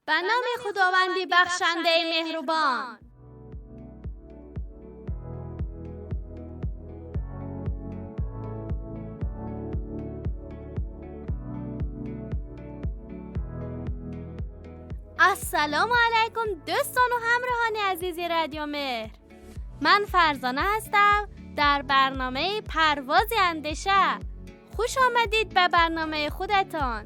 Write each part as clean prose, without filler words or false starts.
به نام خداوندی بخشنده مهربان. السلام علیکم دوستان و همراهان عزیز رادیو مهر. من فرزانه هستم در برنامه پرواز اندیشه. خوش آمدید به برنامه خودتان.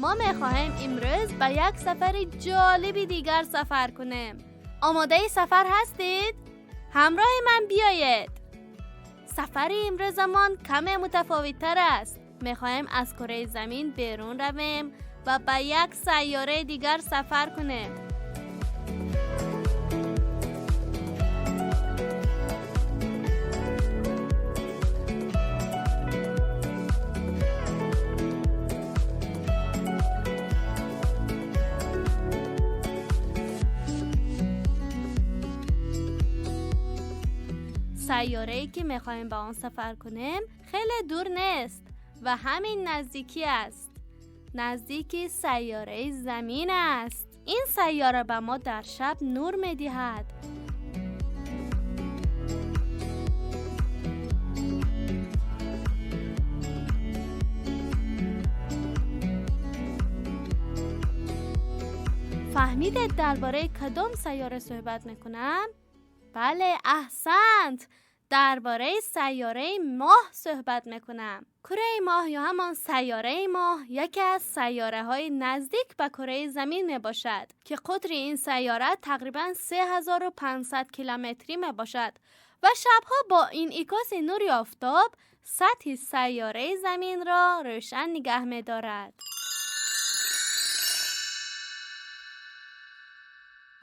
ما میخواهیم امروز به یک سفر جالب دیگر سفر کنیم. آماده سفر هستید؟ همراه من بیایید. سفر امروزمان کم متفاوت تر است. میخواهیم از کره زمین بیرون رویم و به یک سیاره دیگر سفر کنیم. سیاره‌ای که می‌خوایم با آن سفر کنیم خیلی دور نیست و همین نزدیکی است. نزدیکی سیاره زمین است. این سیاره به ما در شب نور می‌دهد. فهمیدید درباره کدام سیاره صحبت می‌کنم؟ بله، احسنت. درباره سیاره ماه صحبت میکنم. کره ماه یا همان سیاره ماه یکی از سیاره های نزدیک به کره زمین می باشد که قطر این سیاره تقریباً 3500 کیلومتری می باشد و شبها با انعکاس نور آفتاب سطح سیاره زمین را روشن نگه می دارد.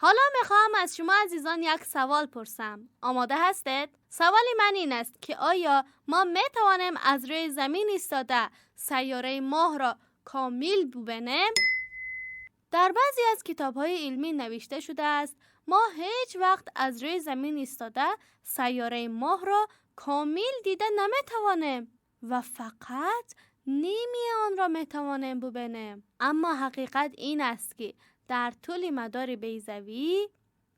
حالا میخواهم از شما عزیزان یک سوال پرسم. آماده هستید؟ سوال من این است که آیا ما میتوانیم از روی زمین ایستاده سیاره ماه را کامل ببینیم؟ در بعضی از کتاب‌های علمی نوشته شده است ما هیچ وقت از روی زمین ایستاده سیاره ماه را کامل دیده نمیتوانیم و فقط نیمی آن را میتوانیم ببینیم. اما حقیقت این است که در طول مدار بیضوی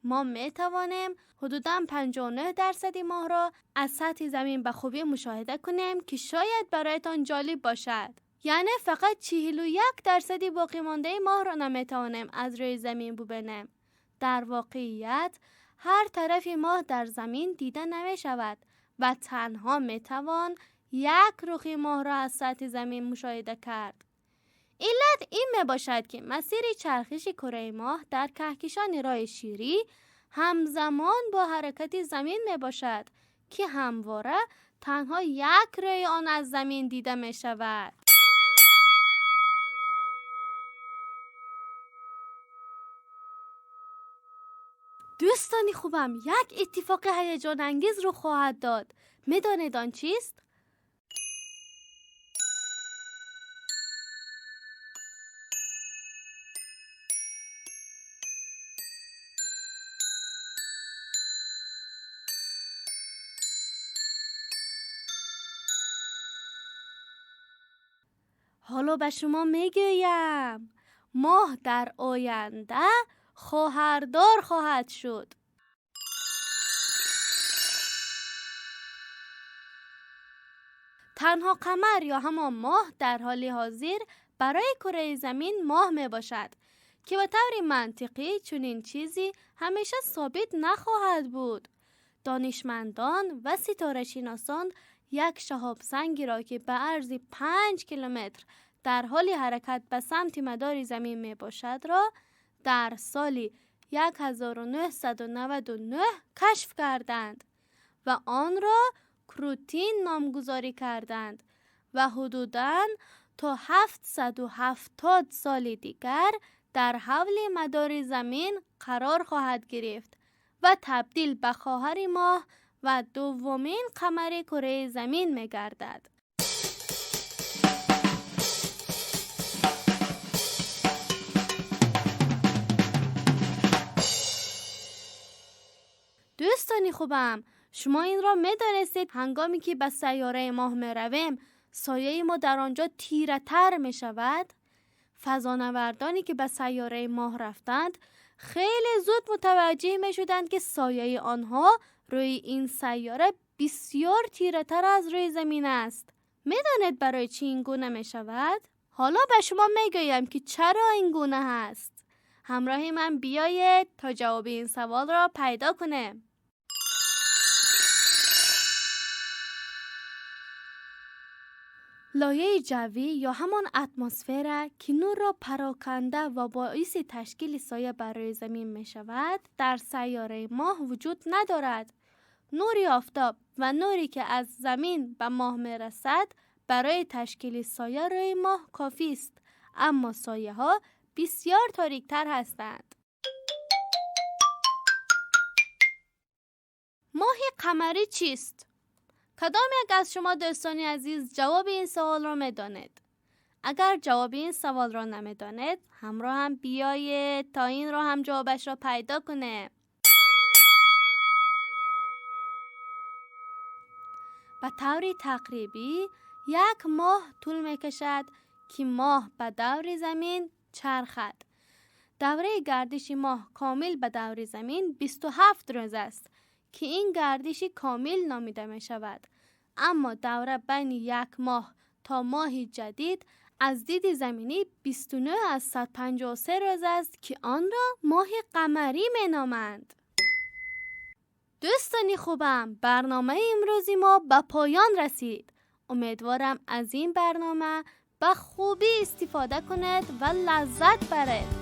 ما می توانیم حدوداً 59% ماه را از سطح زمین به خوبی مشاهده کنیم که شاید برایتان جالب باشد. یعنی فقط 41% باقی مانده ماه را نمی توانیم از روی زمین ببینیم. در واقعیت هر طرف ماه در زمین دیده نمی شود و تنها می توان یک رخ ماه را از سطح زمین مشاهده کرد. علت این می باشد که مسیر چرخش کره ماه در کهکشان راه شیری همزمان با حرکت زمین می باشد که همواره تنها یک روی آن از زمین دیده می شود. دوستانی خوبم، یک اتفاق هیجان انگیز رو خواهد داد. می دانید آن چیست؟ حالا به شما میگویم ماه در آینده خواهردار خواهد شد. تنها قمر یا همان ماه در حال حاضر برای کره زمین ماه می باشد که به طور منطقی چنین چیزی همیشه ثابت نخواهد بود. دانشمندان و ستاره شناسان یک شهاب سنگی را که به عرض 5 کیلومتر در حال حرکت به سمت مدار زمین می باشد را در سال 1999 کشف کردند و آن را کروتین نامگذاری کردند و حدوداً تا 770 سال دیگر در حول مدار زمین قرار خواهد گرفت و تبدیل به خواهر ماه و دومین قمر کره زمین می گردد. دوستانی خوبم، شما این را می دانستید هنگامی که به سیاره ماه می رویم سایه ما در آنجا تیره تر می شود؟ فضانوردانی که به سیاره ماه رفتند خیلی زود متوجه می شدند که سایه آنها روی این سیاره بسیار تیره تر از روی زمین است. می دانید برای چی این گونه می شود؟ حالا به شما می گویم که چرا این گونه است. همراه من بیایید تا جواب این سوال را پیدا کنیم. لایه جوی یا همان اتمسفر که نور را پراکنده و باعث تشکیل سایه برای زمین می شود در سیاره ماه وجود ندارد. نور آفتاب و نوری که از زمین به ماه می رسد برای تشکیل سایه روی ماه کافی است، اما سایه ها بسیار تاریک تر هستند. ماه قمری چیست؟ کدام یک از شما دوستانی عزیز جواب این سوال را می‌دانید؟ اگر جواب این سوال را نمی‌دانید، همراه هم بیایید تا این را هم جوابش را پیدا کنیم. به طور تقریبی یک ماه طول می‌کشد که ماه به دور زمین چرخد. دوره گردش ماه کامل به دور زمین 27 روز است که این گردش کامل نامیده می شود. اما دوره بین یک ماه تا ماه جدید از دید زمینی 29 از 153 روز است که آن را ماه قمری می نامند. دوستانی خوبم، برنامه امروزی ما به پایان رسید. امیدوارم از این برنامه به خوبی استفاده کنید و لذت برید.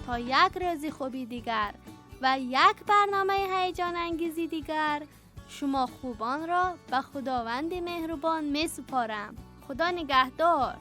تا یک روز خوبی دیگر و یک برنامه هیجان انگیزی دیگر، شما خوبان را به خداوند مهربان می سپارم. خدا نگهدار.